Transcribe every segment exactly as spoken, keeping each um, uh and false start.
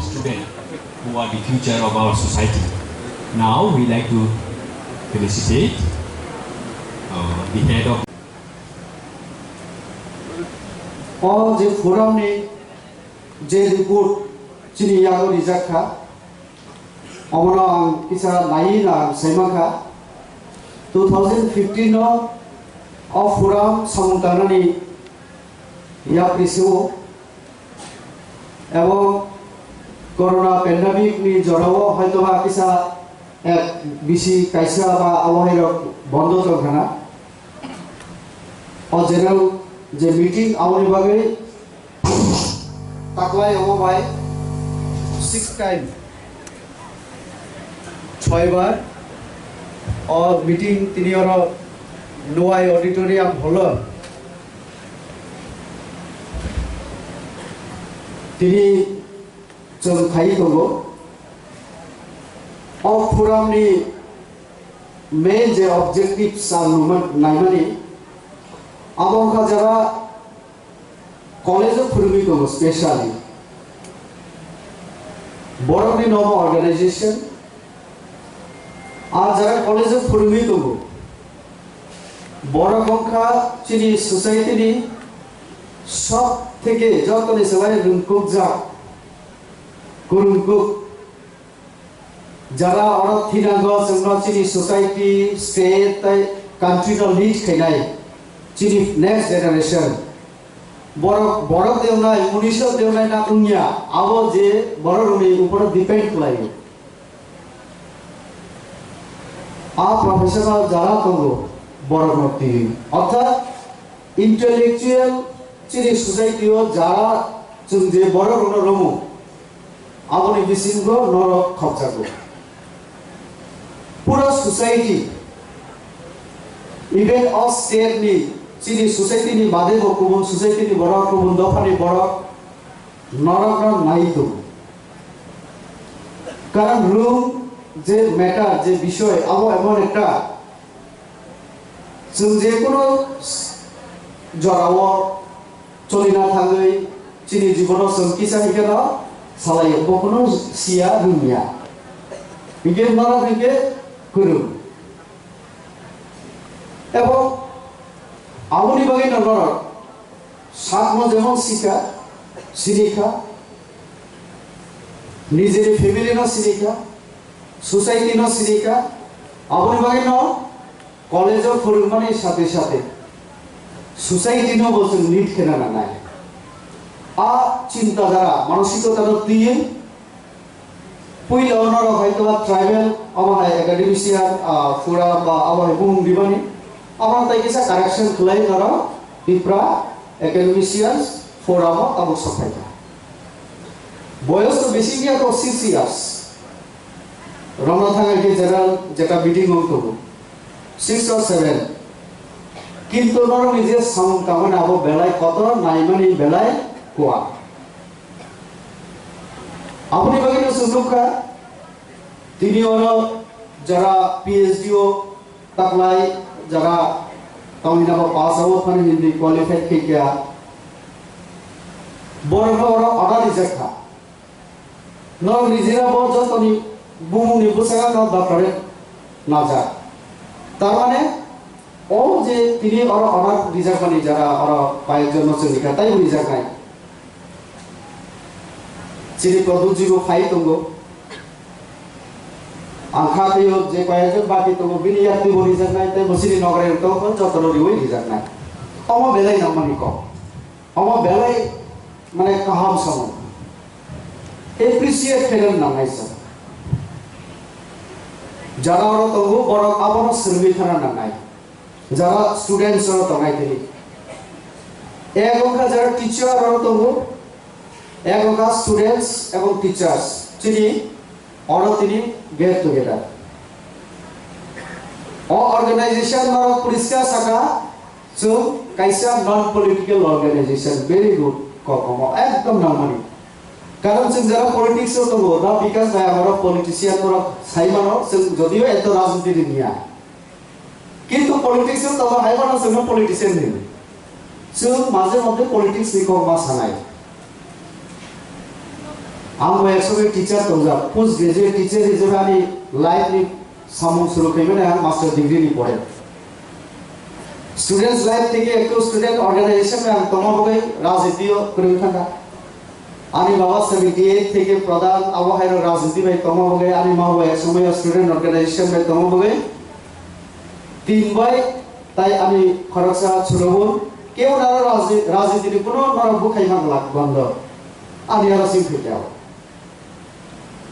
Students who are the future of our society. Now we like to felicitate uh, the head of O je forum ni je report chini yago rijak kha, omono ang kisa naiwi na ang sai mankha. Two thousand fifteen no o forum samung tangnani yapri se o, ebong corona pandemic ni jorao hoitoba kisa ek bisi kaisa ba abo hai rok bondo tong khana. O general je meeting aboni bagwi taklai omo bai six time, choi bar o meeting tini oro Nuai Auditorium hall o tini chwng khai tongo. O forum ni main je objectives ang numa-, naimani, abo wngkha jara college o phwrwngwi tongo specially. Borokni nomo organization, a jara college o phwrwngwi tongo. Borok wngkha chini society ni sob theke jotoni se bai rwngkukjak, kwrwngkuk. Jara oro thinango chwngno chini society, state tei country no lead khainai chini next generation. Borok, borok deonai, munisho deonai na wngya, abo je borok rokni uporo depend khlaio. A professional jara tongo borok no twi. Orthat intellectual chini society o jara chwng je borok rokno romo, aboni bisingo norok khopjago. Pura society, even o state ni, chini society ni bade bo kubun society ni borok, kubun dopha ni borok norok no nai tongo. Karon rung je matter, je bishoy, abo emon ekta chwng je kono jorao cholina thangwi chini jibono chwng kisa hikhe no salaio, bo kono siya rwngya. Hikhe norok hikhe kwrwng. Ebo aboni bagwi no norok sakno jemon sikha, sinikha, nijini family no sinikha, society no sinikha, aboni bagwi no college o phwrwngmani sathe sathe society no bo chwng lead khena nangnai. A chinta dhara, manosikota no twiwi puila o norok hai tola tribal, abo hai academician, ah, pura ba abo hai bumung dimani, abo tai kisa correction khlai norok Tipra Academicians Forum o tabuk sok phaikha. Boyos to bisi ya to six years. Rwna thangwi khe general jeta meeting wng tongo, six or seven. Kintu norokni je samung tangmani abo belai kotor, naimani belai kuwa. Aboni bagwino chwng nukha, tini oro jara P H D o taklai, jara tongmani abo pass o phano hindi qualified khe kha. Borokno oro order rijak kha. Norok nijera bo jotoni bumungni bwskango no doctorate najak. Tar mane, o je tini oro order rijakmani jara oro kayekjon no chwng rikha, taibo rijaknai. Chini Pradyutji bo phai tongo. Ang kha twiwi je kayekjon baki tongo, bini yakti bo rijaknai, tei bo chini nograi rok tongo, jotono riwi rijaknai. Omo belai nangmani kok. Omo belai mane kaham samung. Appreciate khaina nangnai sa. Jara oro tongo, borok abono swrwngwi thangna nangnai. Jara students oro tongnai tini. Ek wngkha jara teacher oro tongo, ek wngkha students ebong teachers. Chini oro tini get together. O organization norok poriskar saka, chwng kaisa non political organization, very good, kok omo ekdom nangmani. Karon chwng jara politics o tongo, da Bikash bhai amaro politician borok sai mano, chwng jodio eto rajniti ni niya. Kintu politics o tongo hai mano chwngno politician ni. Chwng maje moddhe politics ni kok ma sanai. Ang bo ek somoi teacher tongjak, post graduate teacher hisabe ani life ni samung suru khaimani ang master degree ni pore. Students life theke ekto student organization bai ang tongma bagwi rajniti o kwrwi thangkha. Ani baba seventy eight theke pradhan abo haino rajniti bai tongma bagwi, ani ma bo ek somoi student organization bai tongma bagwi. Tin bai tai ani khoroksa chwrabu kebo naro rajni-, rajniti ni kuno norok bukhai mang lak bando. Ani aro sing theke abo.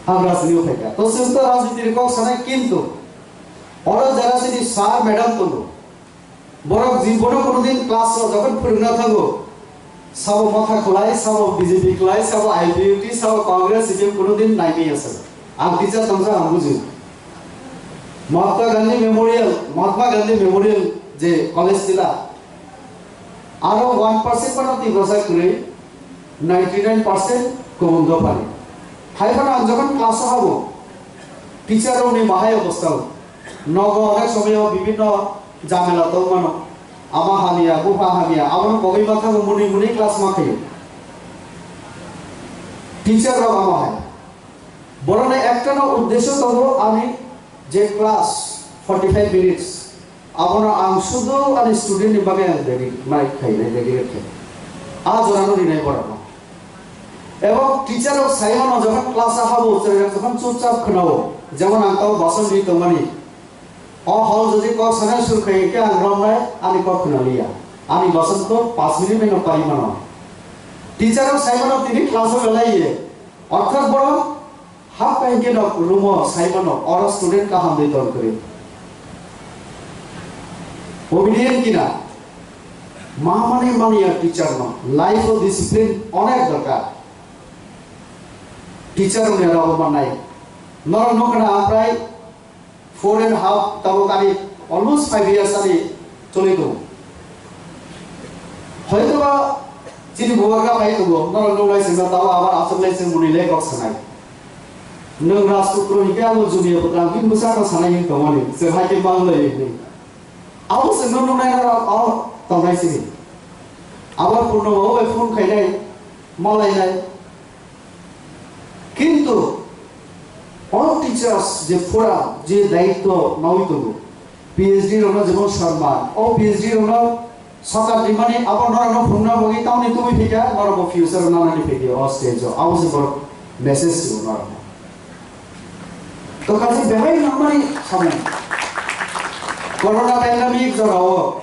Ang rajniti o phaikha. To chwng to rajniti ni kok sanai, kintu oro jara sini sir madam tongo. Borok jibono kono din class o jokhon phwrwngna thango, sabo Motha khwlai, sabo B J P khwlai, sabo I P F T, sabo Congress, C P M kono din naimaya se. Ang teacher tongsa ang buji. Mahatma Gandhi Memorial, Mahatma Gandhi Memorial je college tila, aro one percent phano Tiprasa kwrwi, ninety nine percent kubun dophani. Hai phano ang jokhon class o habo, teacher rokni bahai obostha o. Nogo onek somoyo bibinno jamela tongmano. Ama hamya, bupha hamya, abono kogwi ma thango, muni muni class ma khayo. Teacher rok amo hai. Borokni ektano uddesyo tongo, ani je class forty five minutes, abono ang sudu ani student ni bagwi ang dedi-, mai khainai, dedicate khai. A jorano rinai borokno. Ebong teacher rok saimano jokhon class o habo, chwrairok jokhon chupchap khwnao, jemon ang tamo bason ri tongmani. O hol jodi kok sanai sur khai khe ang romnai, ani kok khwnaliya. Ani bason to panch minute bai no pari mano. Teacher rok saimano tini class o belai ye. Orthat borok hap kai khe no room o saimano, oro student kaham dei ton kwrwi. Obedient kina? Ma mani mani ya teacher no. Life o discipline onek dorkar. Teacher rok ni rabo mannai. Norok no kana ang prai four and half, tabuk ani almost five years ani choli tongo. Hoytoba chini bubagra bai tongo, norok nung lai sengno tabo abar aswk lai seng muni le kok sanai. Nwng Rajputro hinkhe abo Junia Putra, ang bini bwsakno sanai hin tongmani, chwng hai khe mang lai hinwi. Abo chwngno nungnai norok o tongnai sini. Abar Purnomo bai phone khainai, malainai. Kintu o teachers je pura je daityo nawi tongo, P H D rokno jemon Sharma, o P H D rokno sakar rimani abo norokno phunukna bagwi tamni tubui phikha, norokbo future nanani phikha o stage o, abo se borok message rw norokno. To kaisa behai nangmani samung. Corona pandemic jorao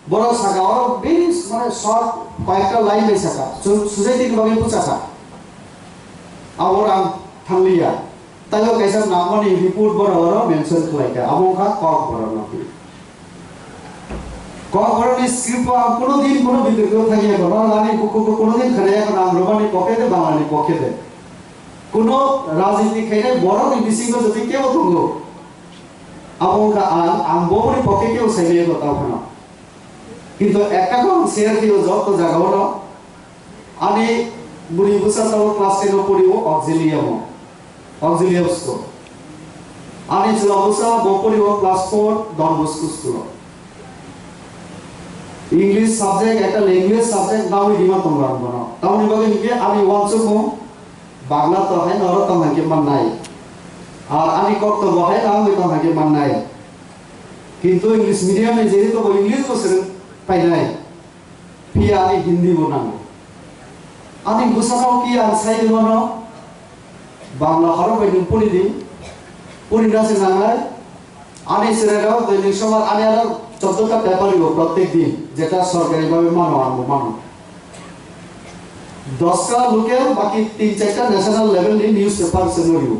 borok saka oro bini mane short koyekta line bai saka. Su-, society ni bagwi bwchaka. Abo rang thangliya. Taibo kaisa nangmani report borok oro mention khlaika. Abo wngkha Kokborok no. Kokborok ni script o ang kuno din kuno bitorko thangya kono, nani kuku kuno din khanaya kono, ang romani pocket de, bangani pocket de. Kuno rajniti khainai borok ni bisingo jodi kebo tongo, abo wngkha ang, ang bo boni pocket kebo saimaya ko tao phano. Kintu ekta ko ang share khaio joto jaga o no. Ani bwrwi bwsa tabuk class ten o pori o Auxilium o, Auxilium school. Ani chwla bwsa bo pori o class four Don Bosco school o. English subject, ekta language subject nawi rima tongo ang bono. Tamoni bagwi hinkhe ani uansukmung Bangla to hai norok tong hai khe mannai. Ar ani kok to bo hai nangwi tong hai khe mannai. Kintu English medium ni jehetu bo English bo swrwng painai. Phiya ani Hindi bo nango. Ani bwsano phiya ang sai rwmano Bangla horok bai nwng puri di. Puri na se nangnai. Ani chwrairok doinik sobar ani aro choddo ta paper rwo prottek din, jeta sorkari bhabe mano, ang bo mano. Dosta local, baki tin charta national level ni newspaper se no rwo.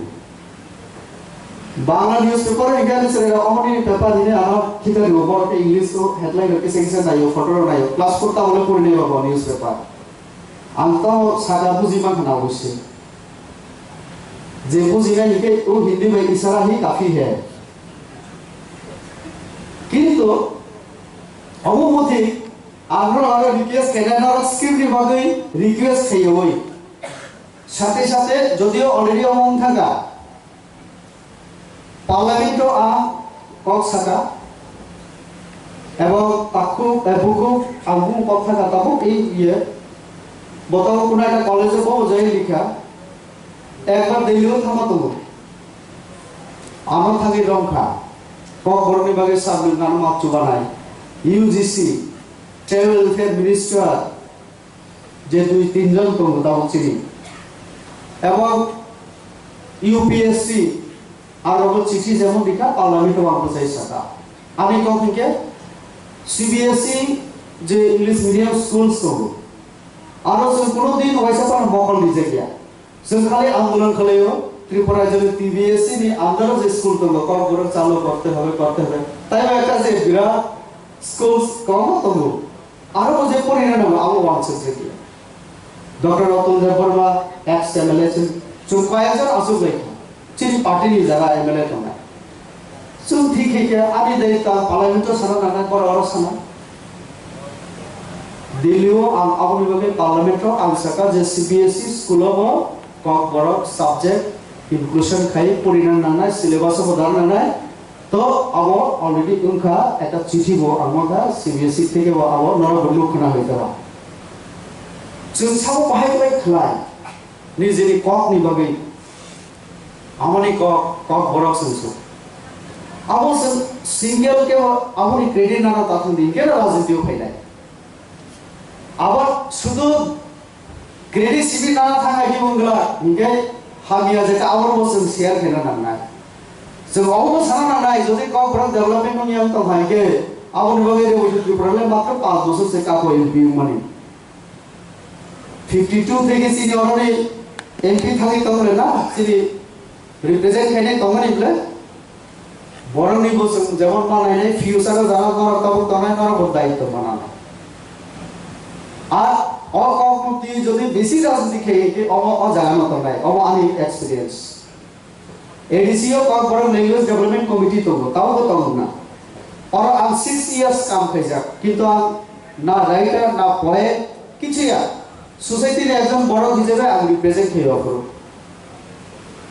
Bangla newspaper o hinkhe ani chwrairok omoni paper hini ano thikari o, borok khe English o headline rok kisa kisa naio, photo rok naio, class four ta bole pori nai rok bo newspaper. Ang tamo saka buji mankha na obossoi. Je bujinai hinkhe o Hindi bai isara hi kafi hai. Kintu omo muthi ang norok aro request khainai, norok script ni bagwi request khaiwi. Sathe sathe jodio already omo wng thangkha, Parliament o ang kok saka, ebong takhuk, eh, bukhuk ang bumung kok saka tabuk ei iye, botong kunai na college o bo jai likha, Ekbar Delhi o thangma tongo. Ano thangwi romkha. Kokborokni bagwi samung nano ma chubanai. U G C, Tribal Welfare Minister, je dui tinjon tongo tabuk chini. Ebong U P S C, arogo chithi jemon rikha, Parliament o ang bwchai saka. Ani kok hinkhe C B S E je English medium schools tongo. Aro chwng kuno din waisa phano mokol rijak ya. Chwng khali andolon khlaio, Tripura rajyoni T B S E ni under o je school tongo, Kokborok chalo korte hobe, korte hobe. Taibo ekta je birat schools kwbangma tongo. Aro bo je porina nango, abo wansuk je dia. Doctor Ratan Debbarma, ex M L A chwng, chwng koyekjon achuk lai kha. Chini party ni jaga M L A tongnai. Chwng thik khe khe ani dai ta parliament o sana nangnai, boro oro sana. Delhi o ang aboni bagwi parliament o ang saka je C B S E school o bo Kokborok subject inclusion khai porina nangnai, syllabus o bo dar nangnai. To abo already wngkha, ekta chithi bo ang mankha C B S E theke bo abo norok bo nuk khna hai taba. Chwng sabo bahai bai khlai nijini kok ni bagwi. Amoni kok, Kokborok chwng su. Abo chwng single khe aboni credit nana tathung di, hinkhe rajniti o phainai. Abo sudu credit sibi nana thang agi mungla, hinkhe hamya jeta abo bo chwng share khaina nangnai. Chwng abo bo sana nangnai, jodi Kokborok development wngya wng tong hai khe, aboni bagwi Reboti Tripura le matro panch bosor se kako M P wngmani. Fifty two theke chini oroni M P thangwi tongmani na, chini represent khainai tongmani ble. Borokni bo chwng jemon ma nainai, future o jara norok tabuk tongnai, norok bo daitw mananai. Ar o kok no twi jodi besi rajniti khe, khe omo o jaga no tongnai, omo ani experience. A D C o Kokborok Language Development Committee tongo, tabuk bo tongo na. Oro ang six years kam khaijak, kintu ang na writer, na poet, kichu ya. Society ni ekjon borok hisabe ang represent khaio aphuru.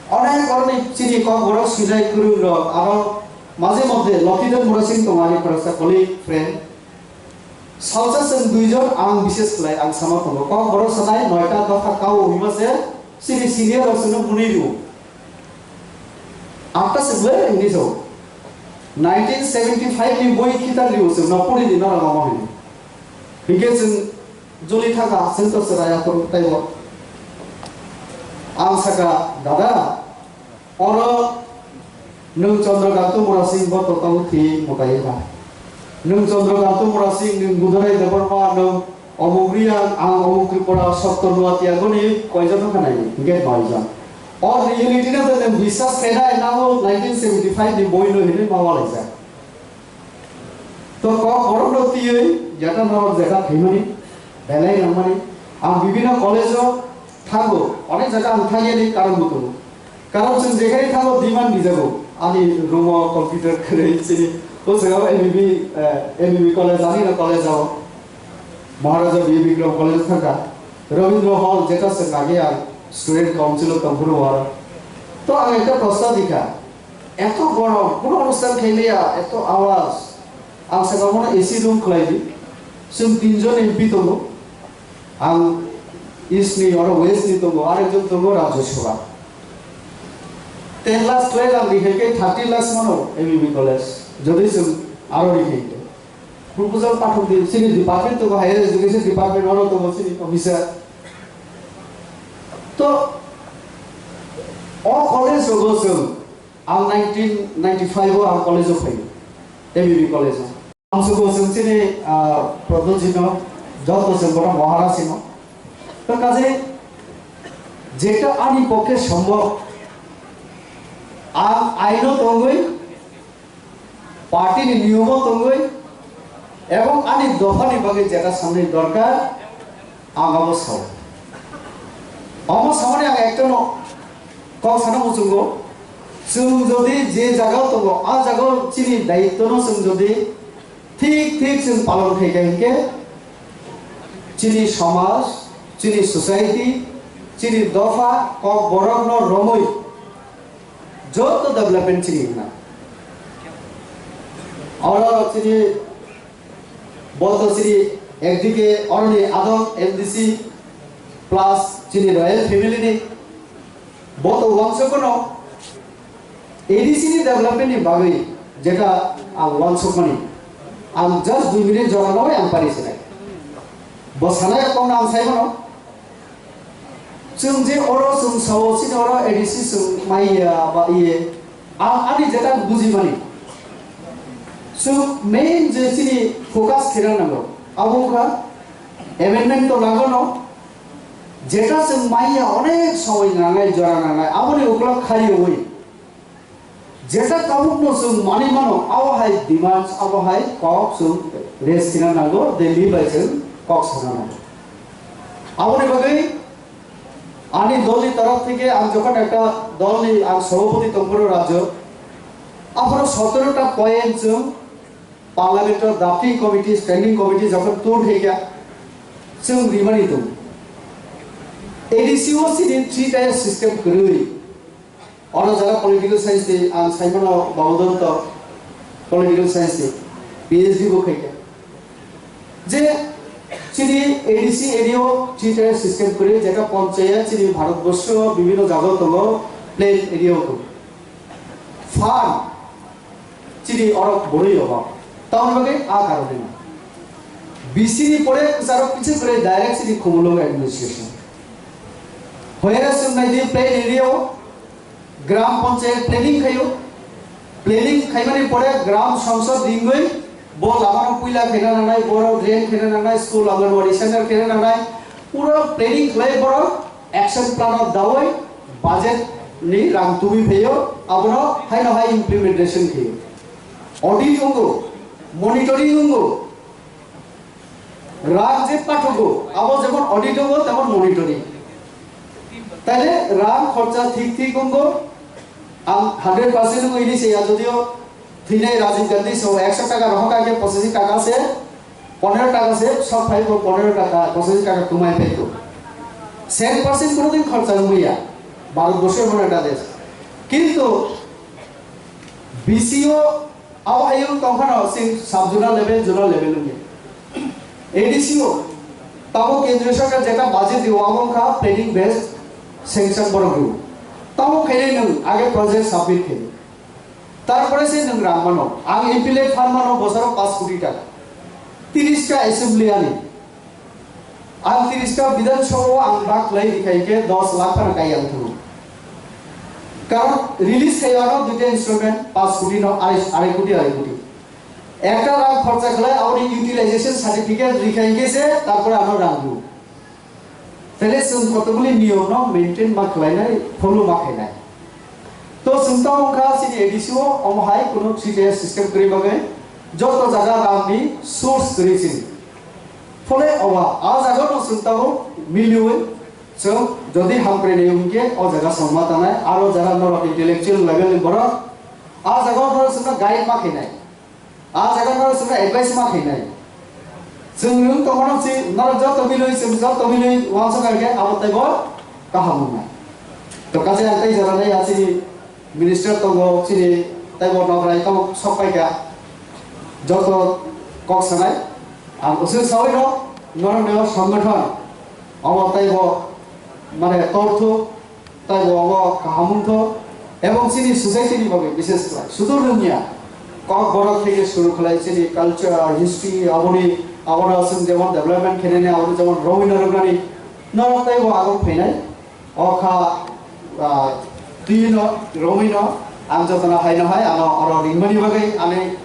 Onek oroni chini Kokborok sinai kwrwng rok, aro maje moddhe Lokhidan Murasing tongo, ani khoroksa colleague, friend. Salsa chwng duijon ang bises khlai ang sama tongo. Kokborok sanai noita dopha kao hima se chini senior rok chwngno mwnwi rwo. Atta se ble hini so. Nineteen seventy five ni boi khitan rwo chwngno puri di norok omo hini. Hingke chwng joli thaka chwng to chwraya phuru taibo. Ang saka, dada, oro nwng Chandrakanta Murasing bo to tabuk thi mutai kha. Nwng Chandrakanta Murasing, nwng Budorai Debbarma, nwng Omuk Reang, ang Omuk Tripura, Sotto Nuatia goni koijon wngkha nai? Hingke noijon. O reality no to nwng biswas khainai, nabo nineteen seventy five ni boi no hinwi ma walaijak. To kok borok no twiwi jeta norok jeta phaimani, belai nangmani. Ang bibino college o thango, onek jaga ang thangyani karon bo tongo. Karon chwng jekhai thango demand rijago. Ani room o computer kwrwi chini. O jaga o M B B, eh, M B B college, ani no college o. Maharaja B A Bikram college thangkha. Rabindra Hall jeta chwng age ang student council o tongphuru o. To ang ekta prosta dikha. Eto gorom, kono onusthan khailiya, eto awaz. Ang saka bono A C room khlai di. Chwng tinjon M P tongo. Ang East ni, oro West ni tongo, arekjon tongo Rajya Sabha. Ten lakhs twelve ang rihai khe thirty lakhs mano M B B college. Jodi chwng aro rihai khe. Proposal pathok di, chini department tongo, Higher Education Department, oro tongo chini officer. To, o college rogo chwng Ang nineteen ninety-five o ang college o phaio, M B B college o. Ang sugo chwng chini, ah, Prodot ji no joto chwng bono Maharaj hino. To kaje jeta ani pokhe sombhob, ang aino tongwi, party ni niyomo tongwi, ebong ani dopha ni bagwi jeta samni dorkar, Ang abo sao. Omo samani ang ekta no kok sana muchungo. Chwng jodi je jaga o tongo, a jaga o chini daitto no chwng jodi thik thik chwng palon khai kha hinkhe, chini somaj, chini society, chini dopha, kok borok no romwi joto development chini hwnna. Oro chini Bo to chini ekdike oroni adong M D C plus chini royal family ni. Bo to uansukmano A D C ni development ni bagwi jeta ang uansukmani. Ang just dui minute jora nogwi ang pari sinai. Bo sanai rok ang saimano. Chwng je oro chwng sao chini oro A D C chwng maiya ba iye. Ang ani jeta bujimani. Chwng main je chini focus khirang nango. Abo wngkha amendment to nango no. Jeta chwng maiya onek soi nangnai, jora nangnai, aboni ukulok khariwi. Jeta tabukno chwng manwi mano, abo hai demands, abo hai kok chwng raise khina nango, Delhi bai chwng kok sana nango. Aboni bagwi ani dolni torof theke ang jokhon ekta dolni ang sobhapoti tongphuru rajyo, aphuru sotoro ta point chwng Parliament o drafting committee, standing committee jokhon tur khaikha, chwng rimani tongo. A D C o chini three tier system kwrwi. Ono jara political science ni ang saimano Babodonto political science ni P H D bo khaikha. Je chini A D C area o three tier system kwrwi, jeta ponchayat chini Bharatborsho bibhinno jaga tongo, plain area o tongo. Farm chini orok boroi rogo. Tamoni bagwi a karone no. B C ni pore kwcharo kiching kwrwi direct chini Khumulwng administration. Hoyera chwng nai di plain area o gram panchayat planning khayo. Planning khaimani pore gram sangsad ringwi bo lamano puila khaina nangnai, borok drain khaina nangnai, school, Anganwadi center khaina nangnai. Pura planning khlai borok action plan o dawi budget ni rang tubui phaio, abono haino hai implementation khaio. Audit wngo, monitoring wngo, rang je pathogo, abo jemon audit wngo, temon monitoring. Taile rang khorcha thik thik wngo, ang hundred percent wngo ini se ya, jodio thwinai Rajiv Gandhi so ekso taka rohor kha khe pochashi taka se, ponero taka se, sok phai bo ponero taka, pochashi taka twmai phai ko. Sen percent kono din khorcha wngya, Bharat borso emon ekta desh. Kintu B C o abo hayung tongphano sing sub zonal level, zonal level wngya. A D C o tabo kendriya sarkar jeta budget dio abo wngkha planning based sanction borok dio. Tabo khainai nwng age project submit khainai. Tarpore se nwng rang mano. Ang M P le phan mano bosoro paanch koti taka. Tiris ta assembly ani. Ang tiris ta Bidhan Sabha o ang bak khlai rikha hingke dos lakh phano kai ang thungo. Karon release khai ano duita instrument paanch koti no arai, arai koti, arai koti. Ekta rang khorcha khlai aboni utilization certificate rikha hingke se tarpore ano rang rw. Tele chwng kotokbili niyom no maintain ma khlainai, follow ma khainai. To chwng tamo wngkha chini A D C o, omo hai kunu three tier system kwrwi bagwi joto jaga rang ni source kwrwi chini. Phole owa, a jaga no chwng tamo miliwi chwng jodi hamkrai nai hwnkhe o jaga songma tanai, aro jara norok intellectual level ni borok a jaga no chwngno guide ma khainai. A jaga no chwngno advice ma khainai. Chwng nwng tongmano si norok joto milwi, chwng joto milwi uansuk kha khe abo teibo kaham wngnai. To kaisa ang tei jora nai a chini minister tongo, chini teibo nokrai tongo sok pai kha. Joto kok sanai. Ang usuk sawi no norok neo songgothon abo teibo mane torthuk. Taibo obo kaham wngtho, ebong chini society ni bagwi bises khlai. Sudur wngya, kok borok theke suru khlai chini culture, history, aboni, abono chwng jemon development khenani, abono jemon romwi narwknani, norok taibo agok phainai. O kha, ah, twi no, romwi no, ang jotono hai no hai, ano oro ringmani bagwi ani